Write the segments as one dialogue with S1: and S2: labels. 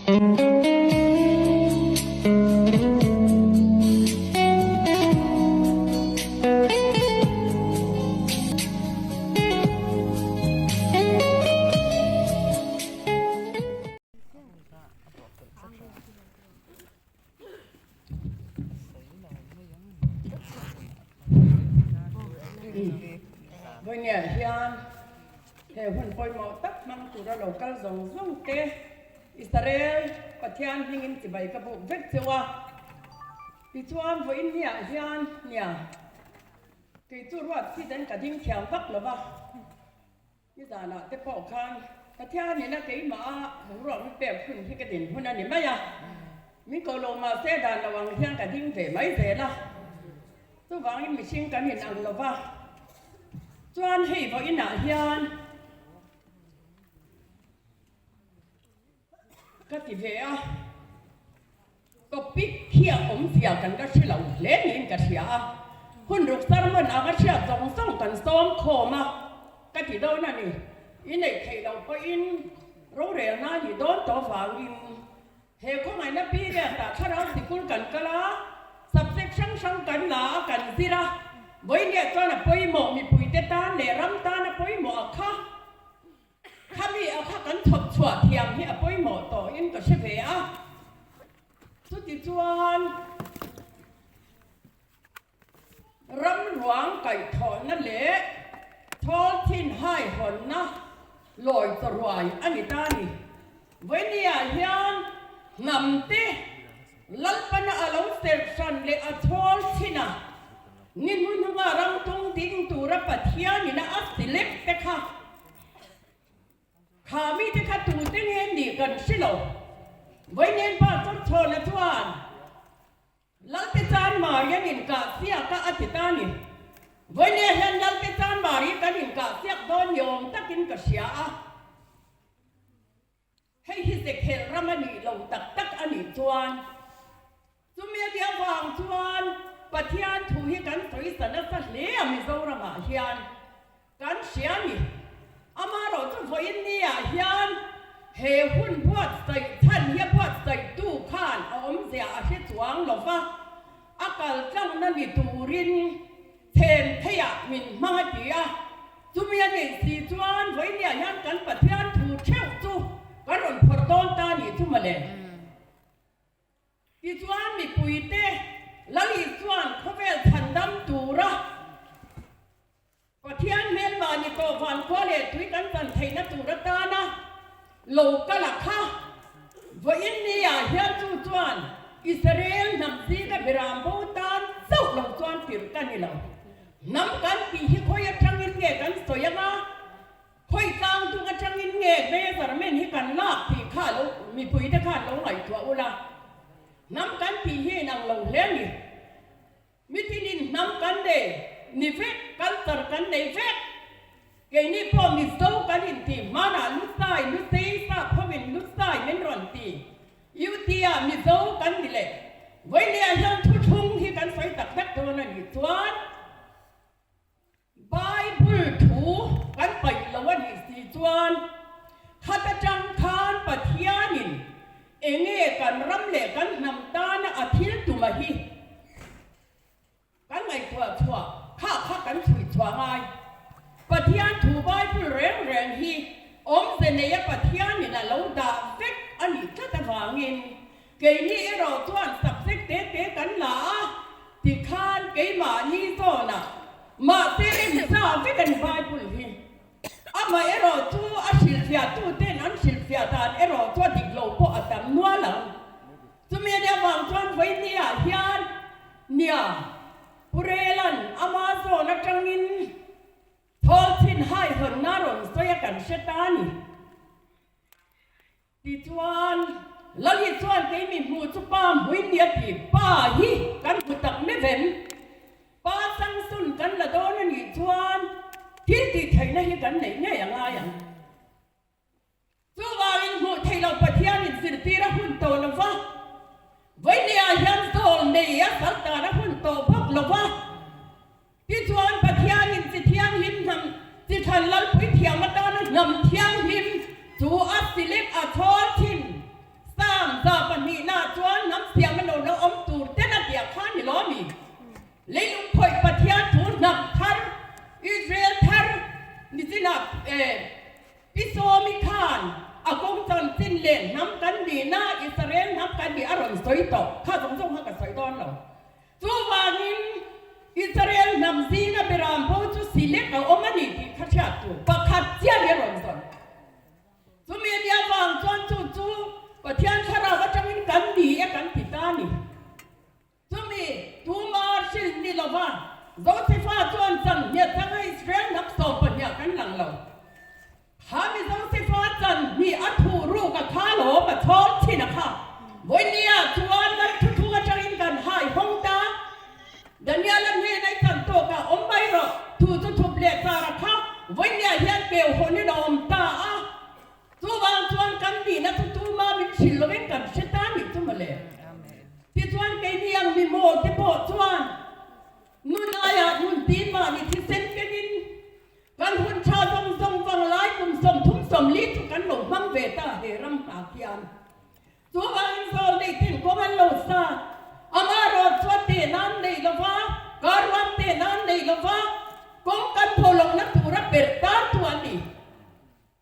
S1: Vawinia hian he hun pawimawh tak hmang tura lo kal zawng zawng te Israel Pathian hmingin chibai ka buk vek cheu a. Tichuan vawiin hniah hian nia kei chu ruat fit an ka ding thiam vak lo va. Nizanah te pawh khan Pathianin a keimah a boruak mi pek hun hi ka din hun a ni mai a, min ko lo mahse dan lo ang hian ka ding ve mai zel a, chuvangin mihring kan in ang lo va, chuan hei vawiinah hian ka ti ve a, topic hi a awmzia kan la hre lo hle niin ka hria a, hun ruk sermon anga hriat zawng zawng kan sawm khawm a ka ti dawn a ni, i neih theih loh pawhin rorelna a nih dawn tawh avangin he khawngaihna period ah thlarau sikul kan kal a, subject hrang hrang kan la a kan zir a, vawiinah chuan a pawimawh mipuite tan leh ram tan a pawimawh a kha. Khami a kha kan thawk chhuah thiam hi a pawimawh tawhin ka hre ve a. Chuti chuan ram ruang kaihthawhna leh thawl thin haihawnna lawi chawruai a ni ta ni. Vawinia hian hnamte Lalpana a lo serh hran leh a thawl thin a, ni hnuhnunga ram tung ding tura Pathianin a select te kha Kha mite kha tute nge nih kan hre lo. Vawiin pa Chawrchhawna chuan Lalte Chanmari an inkah siak a a ti ta ni. Vawiin hian Lalte Chanmari kan inkah siak dawn ni awm takin ka hria a. Hei hi Zekhel ram a nih lo tak tak a nih chuan chumi a nih avang chuan Pathian thu hi kan sawi sa nasa hle a Mizoramah hian kan hria a ni. Amaherawhchu vawiin niah hian he hun buatsaih chhan hi a buatsaihtu khan a awmzia a hre chuang lo va, a kal tlangna ni turin Chhem theiah min hmang a ti a, chumi a nih si chuan vawinia hian kan Pathian thu theuh chu kan rawn phawrh dawn ta nih chu mawle. Tichuan mipuite Lali chuan khawvel chhandam tura Pathian hmelma ni tawh vankhua leh tui kan chan theihna tur atana lo kal a kha. Vawiin niah hian chu chuan Israel hnam zinga Biram bo tan chauh lo chuan tirh ka ni lo. Hnam kan tih hi khawi atangin nge kan sawi anga, khawi tlang dung atangin nge measurement hi kan lak tih kha lo mipuite khan lo ngaihtuah ula. Hnam kan tih hi inang lo hle a ni. Mitinin hnam kan nei ni vek, culture kan nei vek. Keini pawh Mizo kan intih hmanah Lusai, Lusei, Sap hovin Lusai min rawn ti. UT-ah Mizo kan ni leh. Vawinia hian thuthlung hi kan sawi tak tak dawn a nih chuan Bible thu kan paih lo a nih si chuan khat atang khan Pathianin enge kan ram leh kan hnam tana a thil tuma hi kan ngaihtuah chhuah kha kha kan chhui chhuah ngai. Pathian thu Bible reng reng hi awmze neia Pathianin a lo dah vek a nih tlat avangin Keini erawh chuan subject te te kan la a, tikhan keimahni zawnah mahse remsa vek a ni Bible hi. Amah erawh chu a hrilhfiahtuten an hrilhfiah dan erawh chu a dik lo pawh a tam nual ang. Chumi a nih avang chuan vawinia hian nia Pu Relan ama zawn atangin thawl chhin haihawnna rawn sawi a kan hre ta a ni. Tichuan, Lali chuan kei mi hmuh chu pa hmuin ni a ti. Pa hi kan hmu tak meuh em? Pa Samson kan la dawn a nih chuan thil tih theihna hi kan neih ngei a ngai ang. Chuvangin hmuh theih loh Pathianin zirtir a hun tawh lo va, Vawinia hian zawl nei a sal tan a hun tawh bawk lo va. Tichuan, Pathianin chi thianghlim hnam chi thlan lalpui thiam atana hnam thianghlim chu a silek a chhawl thin. Sa leh hnam kan nihna, Israel hnam kan nih a rawn sawi tawh. Kha zawng zawng kha ka sawi dawn lo. Chuvangin Israel hnam zinga beram bo chu silek a awm a ni tih kha hriat tur pakhat chiah hi a rawn zawn. Chumi a nia vang chuan chu chu Pathian thlarau atangin kan ni e kan ti ta a ni. Chumi tuma hrilh ni lova Josefa chuan chan hniat changa Israel hnam 12 kan lang lo. Kha mi Josefa chan hnih a thuh ruk a kha lawm a chhawl thin a kha. Vawinia chuan Lal thuthung atangin kan hai hawng ta. Daniela hnena i chan tawkah awm mai rawh, thu chu thup leh char a kha. Vawinia hian keu hawnin a awm ta a. Chuvang chuan kan nihna chu tuma min hrilh lovin kan hre ta nih chu mawle. Tichuan keini ang mi mawl te pawh chuan nun aiah nun tin mahni thisen kenin kan hun tha zawng zawng vang lai kum 30 40 chu kan lo hmang ve ta he ram hna khian. Chuvangin zawl nei ten kawng an lo sa. Ama rawt chuan teh nan nei lova, karuan teh nan nei lova, kawng kan pholawkna tura perh tar tu an ni.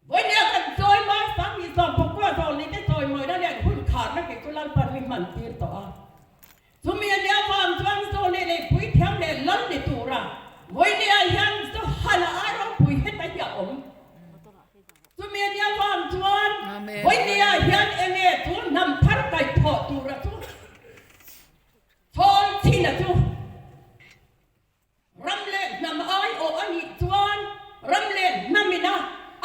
S1: Vawinia kan chawi mai sang ni zawng pakua zawl ni te chawi mawina leh an hun kharna kei chu Lalpan mi hman tir tawh a. Chumi a nia vang chuan zawl leh leipui thiam leh lal ni tura vawinia hian Johana ai ropui heta hi a awm. Chumi a nia vang chuan vawinia hian enge chu hnam thar kaih thawh tura chu chhawl chhin a chu. Ram leh hnam aiawh a nih chuan ram leh hnamina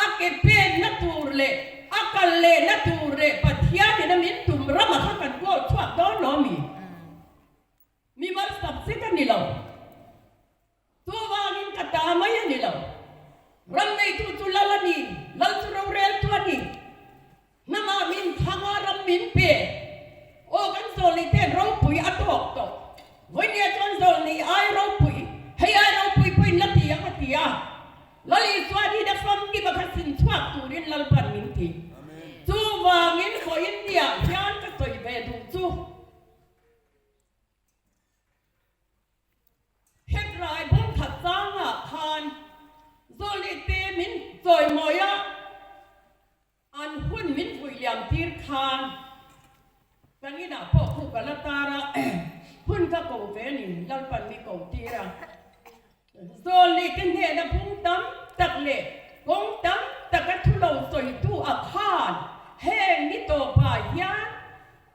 S1: a ke penna tur leh a kal lehna tur leh Pathianin a min tum rama kha kan kawl chhuak dawn lo a mi? Mi malsabject a ni lo. Chuvangin ka ta mai a ni lo. Ram neitu chu lal a ni, lal chu roreltu a ni. Hnamah min thang a, ram min pe. Aw kan zawlni ten ropui a tawk tawh. Vawinia chuan zawlni ai ropui, hei ai ropui pawhin la ti ang a ti a. Lal Isua hi na famkim a kha sin chhuak turin Lalpan min ti. Chuvangin vawiin niah hian ka sawi ve duh chu. Hebrai bawngkhat changah khan zawlni te min chawimawi a. An hun min vui liam tir khan kan inah pawh khu ka la tar a, hun ka ko ve ni Lalpan mi ko tir a. Zawlni te hnena bung tam tak leh kawng tam taka thu lo sawitu a khan heng ni tawpah hian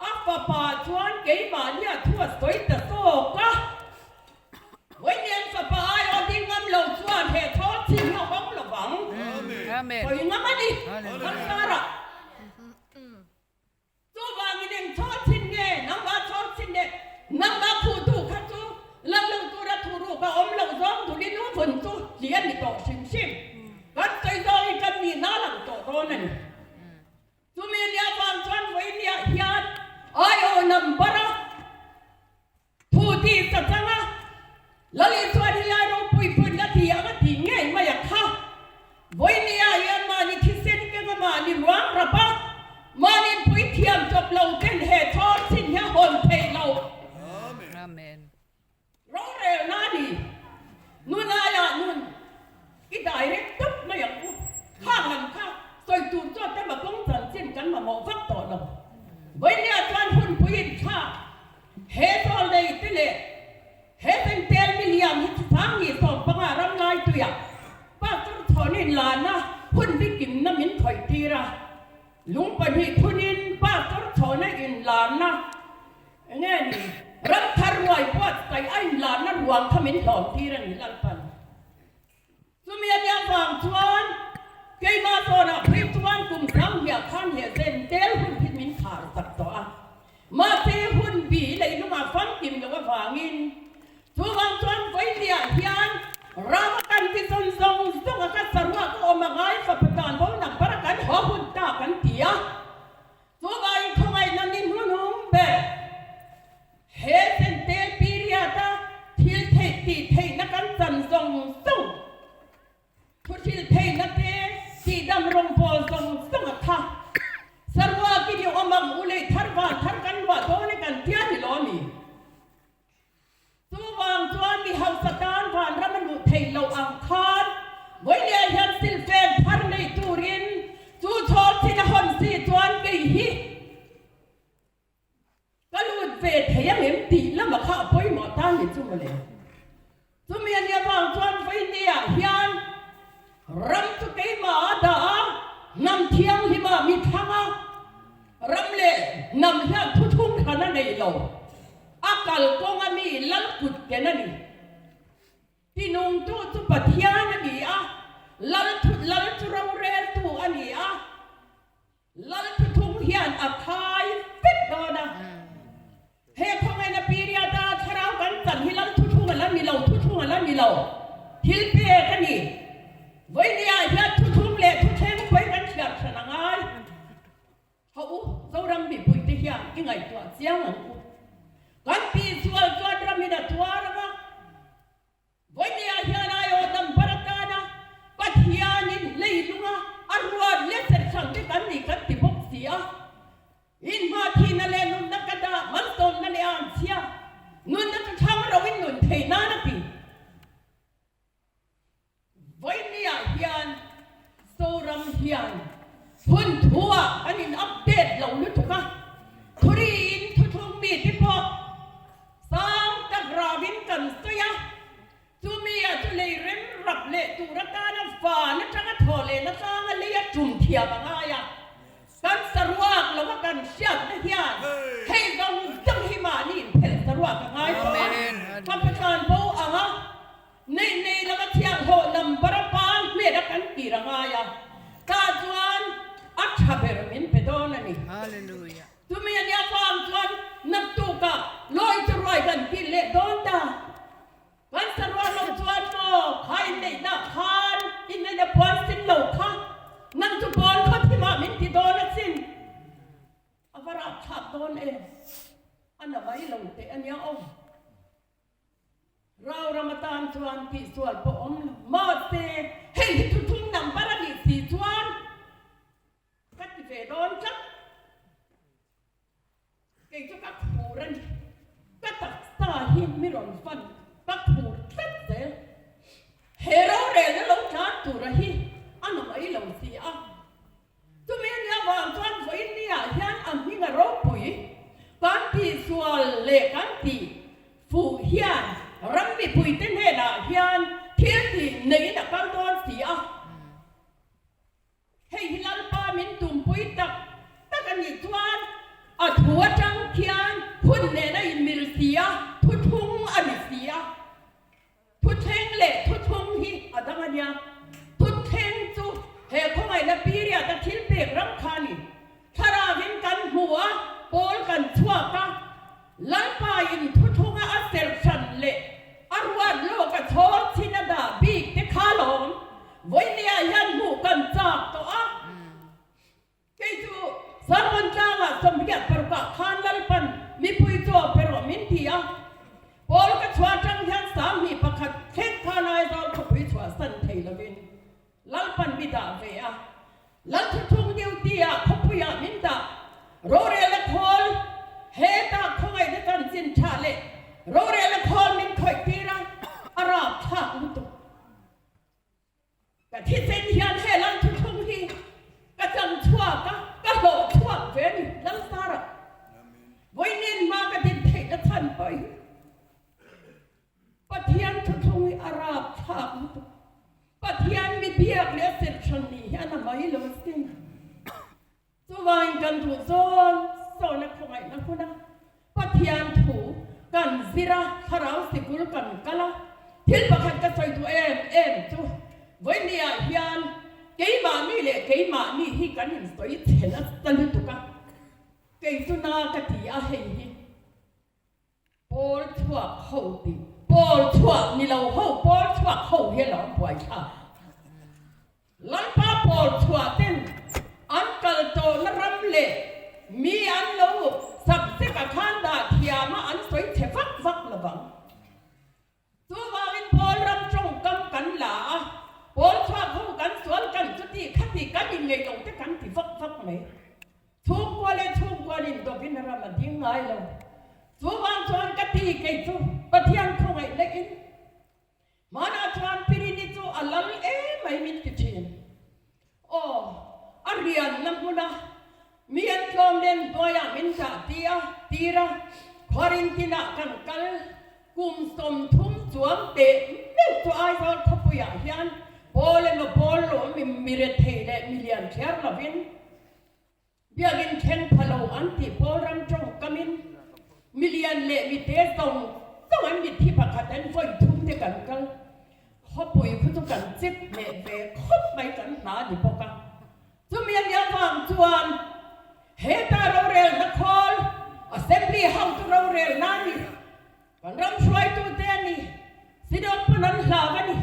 S1: a fapa chuan keimahnia thu a sawi ta zawk a. Vawiin fapa aiawh ding ngam lo chuan he thawl chin hi a hawng lo vang. Sawi ngam a ni kan karah. Chuvangin eng thawl chin nge nangmah thawl chin leh nangmah khuhtu kha chu lang lo tura thu ruk a awm loh zawng dulin u vun chu hli a ni tawh hrim hrim. Kan sawi zawngin kan nihna a lang tawh dawn a ni. Chumi nia vang chuan vawiin hian aiawh number a Thu tih sa chang a, Lali chuan helai ropui pawhin la ti ang a tih ngei mai a kha. Vawinia hian mahni thisen keng a mahni ruang rap a, mahni pui thiam chawp lo ten he chhawr chin hi a hawn theih lo.
S2: Amen.
S1: Rorelna a ni. Nun aiah nun i direct tawp mai ang u. Khang lam kha sawi tur chuan te makawng chanchin kan mamawh vak tawh lo. Vawinia chuan hunpui inthlak He zawl nei te leh he Sentel miliam hi chhang ni 15 ram lai tuiah Pastor Chhawnin lana hun bikimna min khawih tir a, lung pahnih phunin Pastor Chhawna inlarna enge ni ram thar ruai buatsaih a inlarna ruang kha min hlawm tir a ni Lalpan. Chumi a nia vang chuan keimah zawnah phei chuan kum hrang hiah khan he zen tel hun hi min khar zak tawh a. Mahse hun bi leilungah famkim loh avangin chuvang chuan vawilia hian rama kan ti zawn zawng zawng a ka saruak a awm a ngai fapa tan bo number a kan haw hun ta kan ti a. Chuvangin khawngaihna ni hnunung ber He Sentel period-a thil theih tih theihna kan chan zawng zawng, thuthil theihna te, tihdam rawng. hnam hian thuthlung hran a nei lo. A kalkawnga mi lal kut ken a ni. Tinungtu chu Pathian a ni a, lal thu lal chu roreltu a ni a. Lal thuthung hian a khai vek dawn a. He khawngaihna period a thlarau kan chan hi lal thuthung a la ni lo, thuthung a la ni lo. Thil pek a ni. Vawinia hian thuthung leh thuthleng khawi kan thliar hran a ngai. Ho u, Zoram mipuite hian i ngaihtuah chiang ang u. Kan tihsual chuan ramin a tuar ang a. Vawinia hian aiawh number atana Pathianin leilunga a ruat leh serchhang te kan nih kan ti bawk si a. Inhmathihna leh nunna ka dah malsawmna leh a ang chhia. Nunna chu thlang roin nun thei nan a ti. Vawinia hian Zoram hian hun thuah kan in update lo lutuk a, thuriin thuthlung mite pawh sang tak ravin kan sawi a, chumi ah chu lei rem rap leh tur atana van atanga thaw leh na tlanga lei a tum thiam a ngai a, kan saruak lo a kan hriatna hian hei zawng zawng hi mahni inphelh saruak a ngai tawh a, ka patlan bo ang a. Neih nei lama thianghawh number a pan hmel a kan tir a ngai a, tah chuan a tha ber min pe dawn a ni.
S2: Hallelujah.
S1: Chumi a nia vang chuan naktukah lawi chu ruai kan kil leh dawn ta. Kan saruah lo chuan maw kha inneihna khan inneihna puan sin lo kha nang chu pawn khaw thimah min ti dawn asin. A va rapthlak dawn em? A na mai lo teh a nia aw. Rau ram atan chuan tihsual pawh awm lo. Mahse, hei hi thuthlung number a nih si chuan ka ti ve dawn tlat. Kei chu ka khur a ni. Ka taksa hi mi rawn fan ka khur tlat zel. He rorelna lo tlan tura hi a na mai lo si a. Chumi a nia vang chuan vawiinniah hian a hming a ropui kan tihsual leh kan tih fuh hian ram mipuite hnenah hian thil tih neiin a kal dawn si a. Hei hi Lalpa min tumpui tak tak a nih chuan a thu atang khian hun nen a inmil si a, thuthlung a ni si a. Thuthleng leh thuthlung hi a dang a nia. Thuthleng chu he khawngaihna period a thil pek ram kha a ni. Thlarauin kan hmu a, pawl kan chhuak a, Lalpa in thuthlunga a serh hran leh a ruat lawk a chhawr chin a dah bik te kha lawm vawinia hian hmuh kan chak tawh a. Kei chu Sermon tlangah sawmriat parukah khan Lalpan mipui chu a pe rawh min ti a. Paul ka chhuah atang hian 21 thleng khan Aizawl khawpui chhuahsan thei lovin Lalpan mi dah ve a. Lalthuthlung duty ah khawpuiah min dah. Rorel a khawl heta khawngaihna chanchin tha leh rorel a khawl min khawih tir a, a rapthlak lutuk. Ka thisen hian he lal thuthlung hi ka chang chhuak a, ka hlawh chhuak ve a ni, Lalsara. Vawiin hma ka din theihna chhan pawh hi Pathian thuthlung hi a rapthlak lutuk. Pathian mi biak leh a serhhran nih hi a na mai lo asin. Chuvangin kan duh zawn sawna khawngaihna huna Pathian thu kan zir a, thlarau sikul kan kal a, thil pakhat ka sawi duh em em chu vawinia hian keimahni leh keimahni hi kan insawi chhe nasa lutuk a, kei chu na ka ti a hei hi pawl chhuak ho tih pawl chhuak ni lo ho pawl chhuak ho hi a lo buaithlak. Lalpa pawl chhuah ten an kal tawhna ram leh mi an lo subject a khan dah thiam a an sawi chhe vak vak lo vang. Chuvangin pawl ram tawngkam kan la a, pawl chhuak ho kan sual kan chuti khati kan inngeih lo te kan ti vak vak mai. Chhungkua leh chhungkua nin dawkin ram a ding ngai lo. Chuvang chuan ka ti kei chu Pathian khawngaih lehin Hmanah chuan Pirini chu a lal emai min ti thin. Aw, a rianna hmuna mi an tlawm len hnuaiah min dah ti a, tir a, khuarin tinah kan kal kum 30 chuang teh meuh chu Aizawl khawpuiah hian pawl emaw pawl lo mi rethei leh milian thliar lovin Biakinn thleng pha lo an tih pawl ram. Milian leh mite zawng zawng an mitthi pakhat an vawi thum te kan kal. Khawpui khu chu kan chep hneh ve khawp mai kan hna ni bawk a. Chumi a nia vang chuan heta rorelna khawl Assembly house chu rorelna a ni. Kan ram hruaitute a ni. Synod pawn an hlau a ni.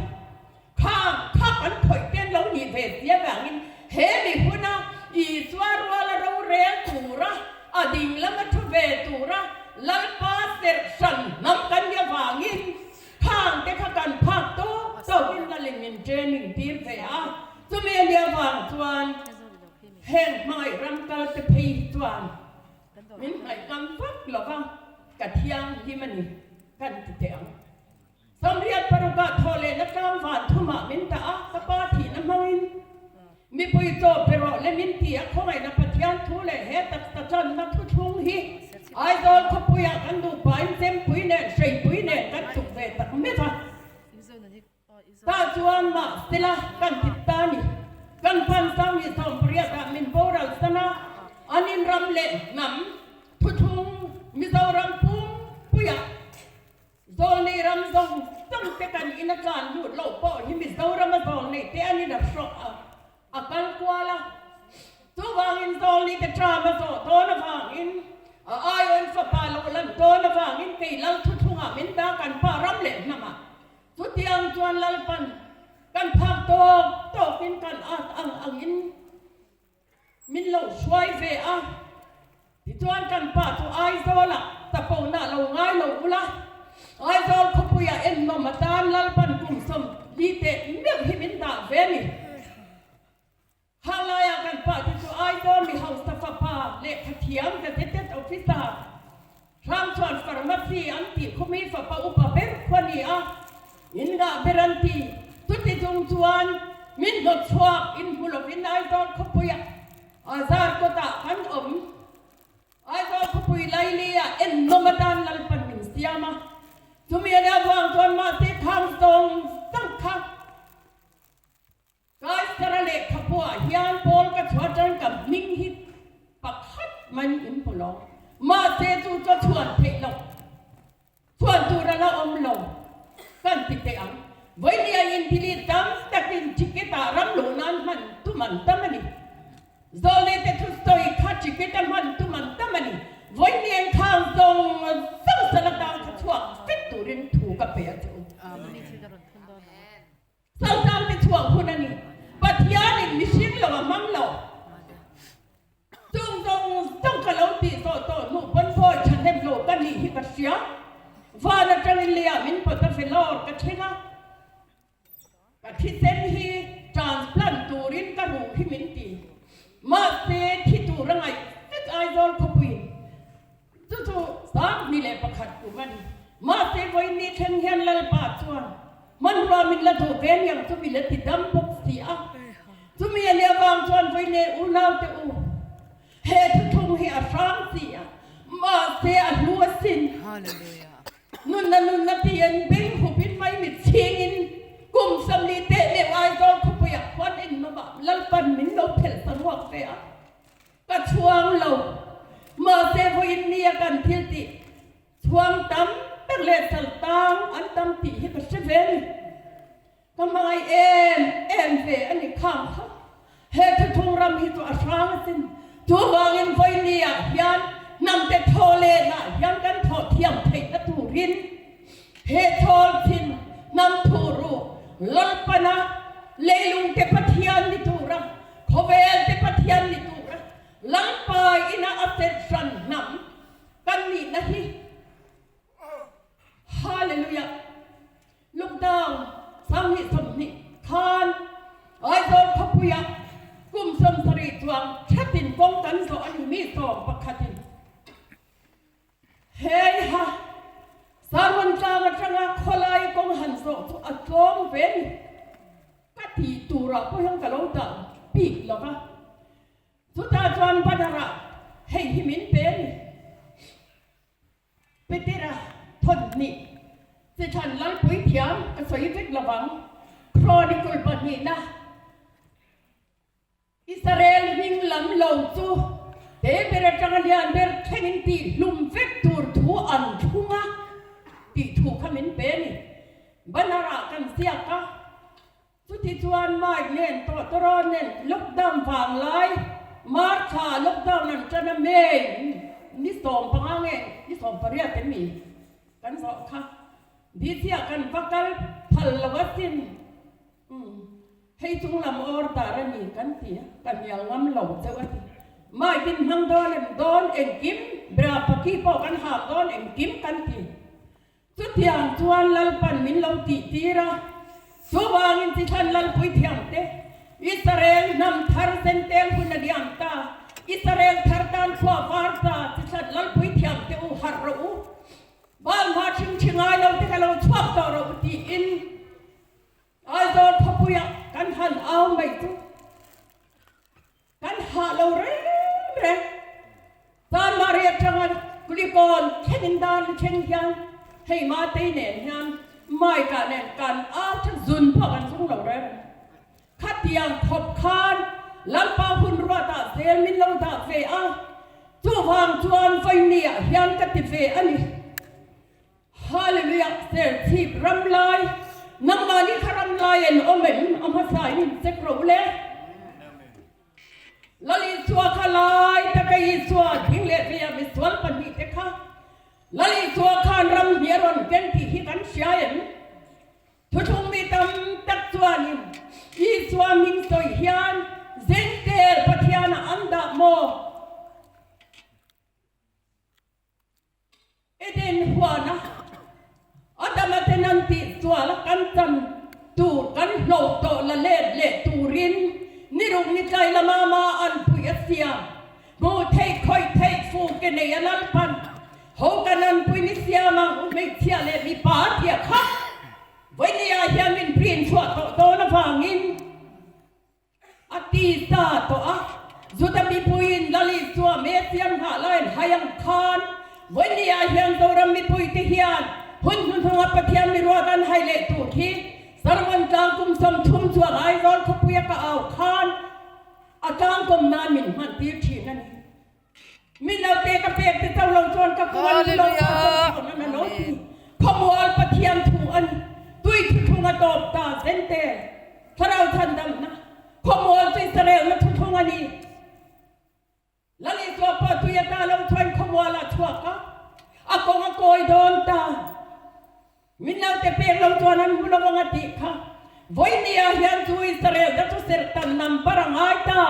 S1: Kha kha kan khawih te an lo nih ve si avangin he mi huna Isua ruala rorel tura a ding lama thu ve tura Lalpa serh hran hnam kan nih avangin khang te kha kan phak tawk tawkin lalin min training tir ve a. Chumi a nih avang chuan heng hmangaih ram kal te phei hi chuan min ngaihngam vak lo va, ka thianghlim a ni kan ti teh ang. Sawmriat parukah thawh lehna tlang van thumah min dah a, ka pa thihna hmangin mipui chaw pe rawh le min ti a, khawngaihna Pathian thu leh he taksa channa thuthlung hi Aizawl khawpuiah kan duhpain chempui nen hreipui nen kan tuk ve tak meuh a. Tah chuan mahsela kan ti ta ni. Kan pan sang hi 18 ah min boral san a, an inram leh hnam thuthlung Mizoram pumpuiah Zawlnei ram zawng zawng te kan in a tlan lut loh pawh hi Mizorama zawlnei te an in a hrawh a, a kal kual a. Chuvangin zawlnei te tram a zawh dawn avangin, a aiawin fapa lo lan dawn avangin kei lal thuthlungah min dah kan pa ram leh hnamah Chutiang chuan Lalpan kan phak tawk tawkin kan at ang angin min lo hruai ve a. Tichuan kan pa chu Aizawlah chapona lo ngai lo ula, Aizawl khawpuiah ennawm atan Lalpan kum 40 teh meuh hi min dah ve a ni. Khang laiah kan pa te chu Aizawl mi hausa fapa, lehkhathiam, gazetted officer, Hrangchhuan Pharmacy an tih khumi fapa upa ber khu a ni a, in ngah ber an ti. Chuti chung chuan min hnawt chhuak in hmu lovin Aizawl khawpuiah Azar kawtah kan awm. Aizawl khawpui laili-ah ennawm atan Lalpan min siam a, chumi a nia vang chuan mahse khang zawng zawng kha Kaisara lehkhabuah hian Paul ka chhuah atang ka hming hi pakhat man in hmu lo. Mahse chu chu a chhuan theih loh. Chhuan tur a la awm lo kan ti teh ang. Vawinia in delete tam takin ticket ah ram luh nan hman tum an tam a ni. Zawlnei te thu sawi kha ticket a hman tum an tam a ni. Vawinia in khang zawng zawng sal atang kha chhuak vek turin thu ka pe a che u. Saltang te chhuah hun a ni. Pathianin mihring lo a hmang lo. Chung zawng zawng ka lo tih zawh tawh hnu pawn vawi thahnem lo ka nih hi ka hria. Van atangin leiah min pawt a velawr ka thleng a. Ka thisen hi transplant turin ka ruh hi min ti. Mahse thi tur a ngaih vek Aizawl khawpuiin. Chu chu 21 kum a ni. Mahse vawiin thleng hian Lalpa chuan hmanrua min la duh ve niang chu min la ti dam bawk si a. Chumi a nih avang chuan vawiin unaute u, he thuthlung hi a hrang si a, mahse a hlu asin. Nunna nunna tiin beng hupin mai mit chhingin kum 40 teh meuh Aizawl khawpuiah khuan ennawmah Lalpan min lo phelh saruak ve a. Ka chhuang lo. Mahse vawiin nia kan thil tih chhuang tam tak leh sal tang an tam tih hi ka hre ve a ni. Ka hmangaih em em ve a ni khang kha. He thuthlung ram hi chu a hrang asin. Chuvangin vawiin niah hian hnamte thaw lehna hian kan thawh thiam theihna turin he thawl chin hnam thu ruk Lalpana leilungte Pathian ni tura Khawvel te Pathian ni tura Lalpa ina a set hran hnam kan nihna hi Hallelujah! Lockdown 2020 khan Aizawl khawpuiah kum 70 chuang thatin kawng kan zawh a ni mi sawm pakhatin Heiha, Sarwan tlang atanga khawlai kawng han zawh chu a tlawm ve ni. Ka tih turah pawh hian ka lo dah bik lo va. Chutah chuan banner-ah hei hi min pe a ni. Petera thawnhnih chi thlan Lalpui thiam ka sawi vek lo vang. Chronicle pahnihna. Israel hming lam lo chu te ber atanga lian ber thlengin tih hlum vek tur thu an. Doctor aw nen lockdown vang lai March thla lockdown an tan a May ni 15 nge ni 18 em mi kan zawh kha DC ah kan va kal phal lo asin umm hei chung lam order a ni kan ti a ka hnial ngam lo chauh a ti Mike in hmang dawn em dawn engkim bra paki pawh kan hak dawn engkim kan ti. Chutiang chuan Lalpan min lo tihtir a, chuvangin chithlan Lalpui thiamte, Israel hnam thar zentel hun a liam ta, Israel thar tan chhuah var ta, chithlan Lalpui thiamte u harh rawh u, Baal hma ṭhingṭhi ngai lo te ka lo chhuak tawh rawh u tiin Aizawl khawpuiah kan han au mai chu. Kan hah lo reng reng. Chanmari atanga Kulikawn thlengin dar li thleng hian hei Matei nen hian Mike-a nen kan au tha zun pawh kan zung lo reng reng. Khatiang khawp khan Lalpa hun ruatah zel min lo dah ve a, chuvang chuan vawinia hian ka ti ve a ni. Hallelujah Serchhip ram lai nangmahni kha ram lai an awm em a hmasa in in check rawh u le. Lal Isua kha lai taka Isua ding leh vei a misual pahnihte kha Lal Isua khan ram hnih a rawn ken tih hi kan hria em? Thuthlung mi tam tak chuanin Isua hming sawi hian Zengtel Pathianah an dah maw? Eden huana Adama ten an tih chual a kan chan tur kan hlauh tawh la let leh turin ni ruk ni tlai lama ma an pui a siam. Hmuh theih khawih theih fu ke nei a Lalpan ho kan an pui ni siam ang u hmeichhia leh mipa a tia kha vawinia hian min prin chhuah tawh dawn avangin A ti ta tawh a, Juda mipuiin Lal Isua Messiah nghah laiin hai ang khan vawinia hian Zoram mipuite hian hun hnuhnunga Pathian miruat an hai leh tur hi Sermon tlang kum 30 chuan Aizawl khawpuia ka au khan a tlangkawm nan min hman tir thin a ni. Mi naute ka pek te chauh lo chuan ka kung an lo chhuah chauh chuan an lo ti. Khawmual Pathian thu a ni. Tui thuthlung a tawp ta zente. Thlarau chhandamna Khawmual chu Israelna thuthlung a ni. Lal Isua pawh tui ata lo chuan Khawmual ah chhuak a, a kawng a kawi dawn ta. Min naute pek lo chuan an hmu lo ang a tih kha. Vawinia hian chu Israel te chu serhtan number a ngai ta.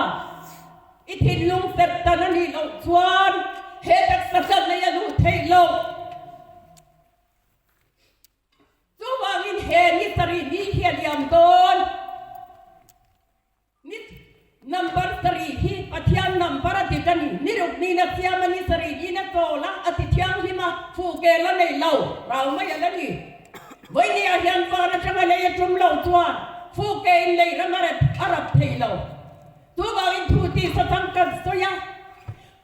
S1: I thinlung serhtan a nih loh chuan he taksa hlat nei a luh theih loh. Chuvangin he ni sarih ni hi a liam dawn. Ni number sarih hi Pathian number a dik a ni. Ni ruk niin a siam a, ni sarih niin a chawl a, a ti thianghlim a, fuh kel a nei lo, rau mai a la ni. Vawinia hian van atanga lei a tum lo chuan fuh ke in lei ram a rep a rap thei lo. Chuvangin thu tih sachang kan sawi a,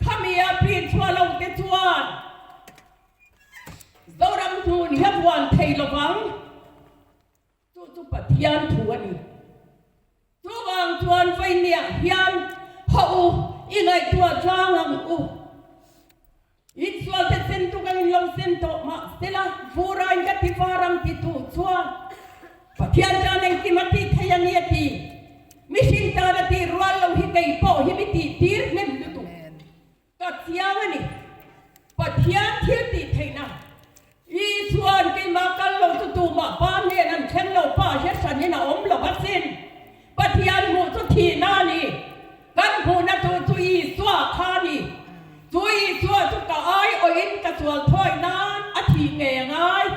S1: khami a pin chhuah lo te chuan Zoram hnun hi a vuan thei lovang. Chu chu Pathian thu a ni. Chuvang chuan vawinia hian haw u, i ngaihtuah tlang ang u. Insual te sen tuk angin lo sen tawh mah sela, vurain ka ti var ang ti tu chuan Pathian tan engkim a tih thei a ni a ti. Mihring tan a tih rual lo hi kei pawh hi mi tih tir hnem lutuk. Ka chiang a ni. Pathian thil tih theihna Isua'n keimah kal lo chu tumah Pa hnen an thleng lo, Pa hre hranin a awm lo asin. Pathian hmuh chu thihna a ni. Kan hmuhna tur chu Isua kha a ni. Chu Isua chu ka aiawhin ka sual thawi nan a thih ngei a ngai.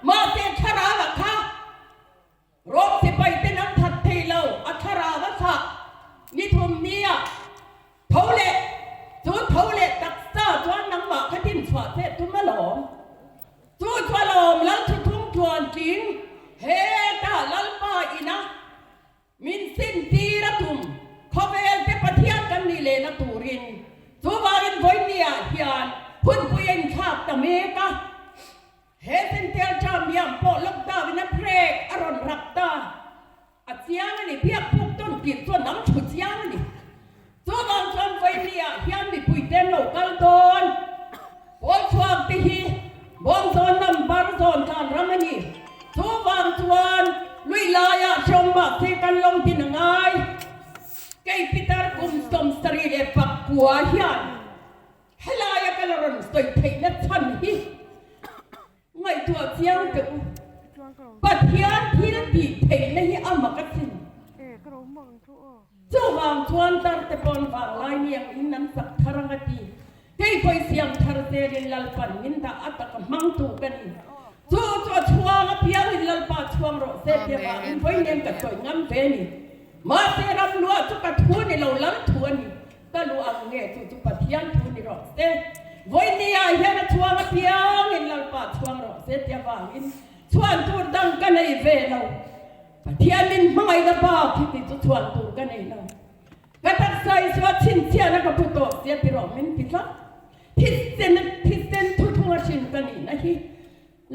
S1: Mahse thlarau ah kha Rom sipai ten an that thei lo, a thlarau a thlah ni thum nia tho leh chu tho leh taksa chuan nangmah kha din chhuah che tum alawm. Chu chu alawm Lal Thuthung tluan tling hetah Lalpa ina min sin tir a tum khawvel te Pathian kan nih lehna turin chuvangin vawinia hian hunpui a inthlak ta mek a. He Sentel term hian pawh lockdown in a break a rawn rak ta a chiang a ni. Biak puk tawn tirh chuan nang thu chiang a ni. Chuvang chuan vawinia hian mipui te an lo kal dawn. Pawl chhuak te hi Bawngzawn number zawn tlan ram a ni. Chuvang chuan lui laiah hreawm mahse kan lo din a ngai. sawi theihna chhan hi ngaihtuah chiang teh u. Pathian thil tih theihna hi a mak asin. Chuvang chuan tar te pawn vanglai ni ang in an sak thar ang a ti. Kei pawh i siam thar zel in Lalpan min dah a taka hmangtu ka ni. Chu chu a chhuang apiang in Lalpa chhuang rawh se tia vangin vawiin ka sawi ngam ve ni. Mahse ram luah chu ka thu ni lo lam thu a ni. Ka lu ang nge chu chu Pathian thu ni rawh se. Vawiin ah hian a chhuang apiang in Lalpa chhuang rawh se tia vangin chhuan tur dang ka nei ve lo. Pathian min hmangaihna bak hi ti chu chhuan tur ka nei lo. Ka taksa i chu a chhinchhiahna ka pu tawh sia ti rawh min ti tlat. Thisen thisen thuthlung a hrin ka nihna hi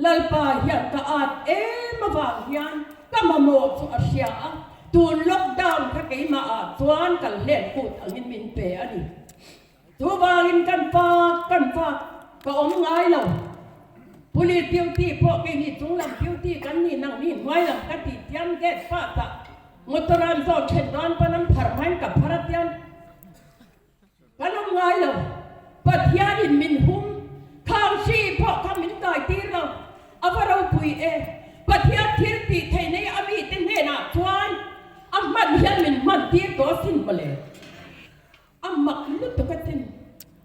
S1: Lalpa hian ka at em avang hian ka mamawh chu a hria a, tun lockdown kha keimah ah chuan kal hlen kut angin min pe a ni. Chuvangin kan pa kan pa ka awm ngai lo. Police duty pawh keini chunglam duty kan ni nang ni hnuai lam ka ti tiam gate pa tah motor an zawh then dawn pawn an phar hmain ka phar a tiam kan awm ngai lo. Pathianin min hum khang hri pawh kha min kai tir lo. A va ropui e. Pathian thil tih theih nei a mite hnenah chuan a hman hian min hman tir tawh asin mawle. A mak lutuk a chin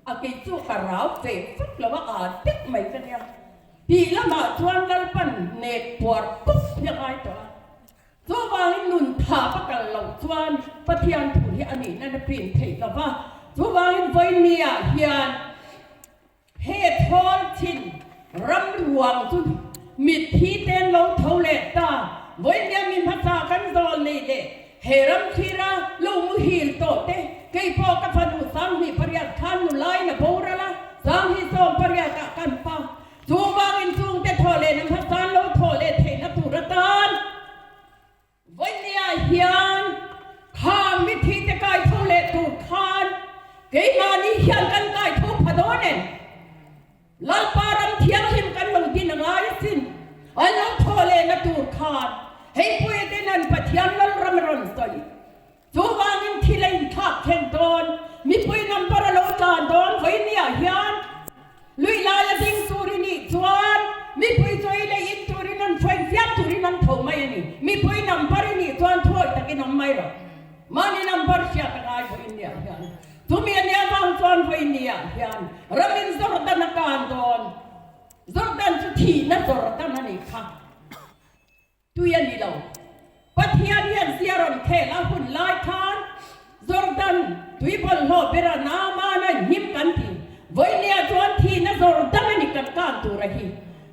S1: a kei chu ka rau ve vak lo a aa deuh mai ka nia. Tih lamah chuan Lalpan nek puar pup hi a ngai tawh a. Chuvangin nun thap a kal loh chuan Pathian thu hi a nihna na pin theih lo va. Chuvangin vawinia hian He thawl chin ram ruang chu mitthi ten lo tho leh ta, vawinia mi hmasa kan zawl nei leh he ram thira lo muhil tawh te, kei pawh ka fanu 28 khan nulain a boral a, 28 ah kan pa chuvangin chungte thaw leh na hmasa lo thaw leh theihna tur atan Vawinia hian khang mithi te kai tho leh tur khan keimahni hian kan kai tho pha dawn em? Lalpa ram thianghlim kan lo din a ngai asin. An lo thaw lehna tur khan hei puia ten an Pathian Lalram a rawn sawi. Chuvangin thil a inthlak thlen dawn, mipui number a lo tlan dawn vawinia hian Lui laia ding tur i nih chuan mipui chu ei leh in turin an hruain fiam turin an tho mai a ni. Mipui number i nih chuan thuawi takin awm mai rawh. Mahni number hriat a ngai vawiin niah hian. Chumi a nia vang chuan vawiin niah hian ramin Jordan a kan dawn. Jordan chu thihna Jordan a nih kha. Tui a ni lo. Pathian hian zia rawn khel a hun lai khan Jordan tui bawlhhlawh bera Naamana hnim kan ti. Vawinia chuan thihna Jordan a ni kan kan tur a hi.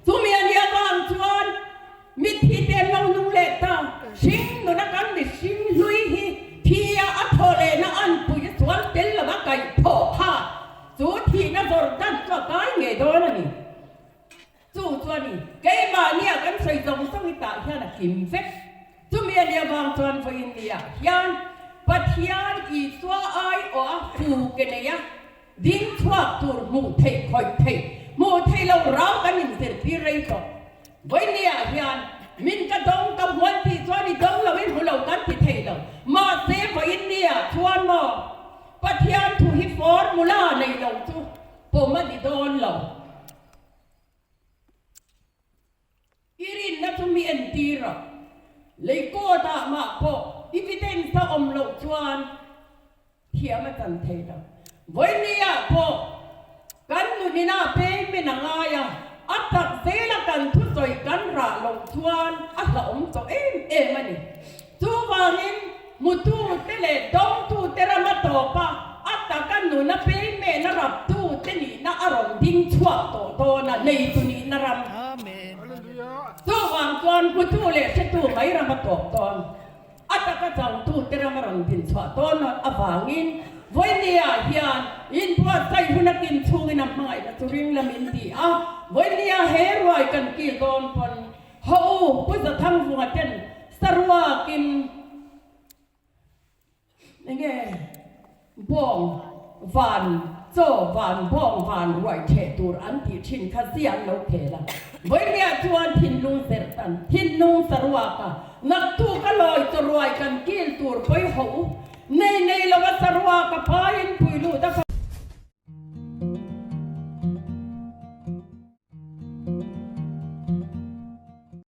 S1: Chumi a nia vang chuan mitthi te an lo nung leh ta. Hring nuna kan mihring hlui hi thia a thaw lehna an pui a chuan tel lova kaih thawh kha chu thihna Jordan chu a kai ngei dawn a ni. Chu chuan i keimahnia kan sawi zawng zawng i tah hian a kim vek. Chumi a nia vang chuan vawiin niah hian Pathian Isua aiawh a fu ke nei a, ding chhuak tur hmuh theih khawih theih, hmuh theih lo rau kan inzirtir rei tawh. Vawiin niah hian min ka dawng ka hmuan tih chuan i dawng lo i hmu lo kan ti thei lo. Mahse vawiin niah chuan maw Pathian thu hi formula nei lo chu pawm a ni dawn lo. I rinna chu mi entir a, lei court ah mah pawh evidence a awm loh chuan thiam a chan thei lo. Vawiini ah pawh kan nunin ah payment a ngai a, a tak zela kan thusawi kan rah loh chuan a hlauhawm tawh em em a ni. Chuvangin, hmutute leh dawngtute rama tawpa a taka nuna peimehna raptute nihna a rawn ding chhuak tawh dawn a, neitu nihna ram. Chuvang chuan hmutu leh hretu mai rama tawp dawn, a taka changtute ram a rawn din chhuah dawn avangin Vawinia hian inbuatsaih hun a kin chhungin a hmangaihna chu ring lam in ti a, Vawinia he ruai kan kil dawn pawn Haw u, Pu Zathangvunga ten saruakin enge bawng van chaw van bawng van ruai theh tur an tih thin kha zia an lo khel a. Vawinia chuan thinlung zerh tan thinlung saruaka naktuk a lawi chaw ruai kan kil tur pawi haw u nei nei lo a saruaka phaiin pui lut a.